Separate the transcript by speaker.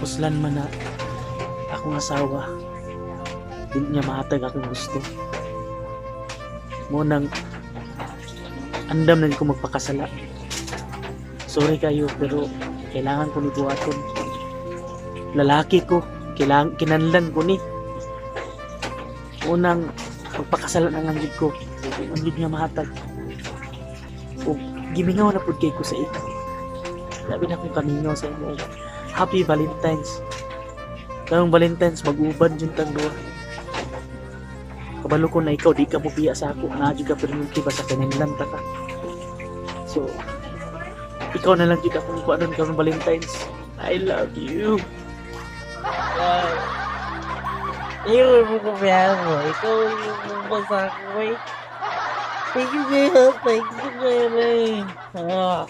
Speaker 1: Uslan man na akong asawa, di niya mahatag akong gusto. Mao nang andam na ko magpakasala. Sorry kayo, pero kailangan ko ni buhaton. Lalaki ko, kailangan, kinanlan ko ni. Unang magpakasala na lang gid ko. Ang gid nga mahatag. O gimingaw na pud kay ko sa imo. Labi na akong kamingaw sa imo. Happy Valentine's. Karong Valentine's, mag-uban jud tang duha. Kabalo ko na ikaw di ka mo biya sa ako. Naa jud ka perminti ba sa kinahanglan ta ka. So ikaw na lang jud akong kuanon karong Valentine's. I love you.
Speaker 2: Wow. Ikaw mo ko mo. Ikaw yung mo sa ako eh. Thank you kayo. Thank you kayo eh. Ah.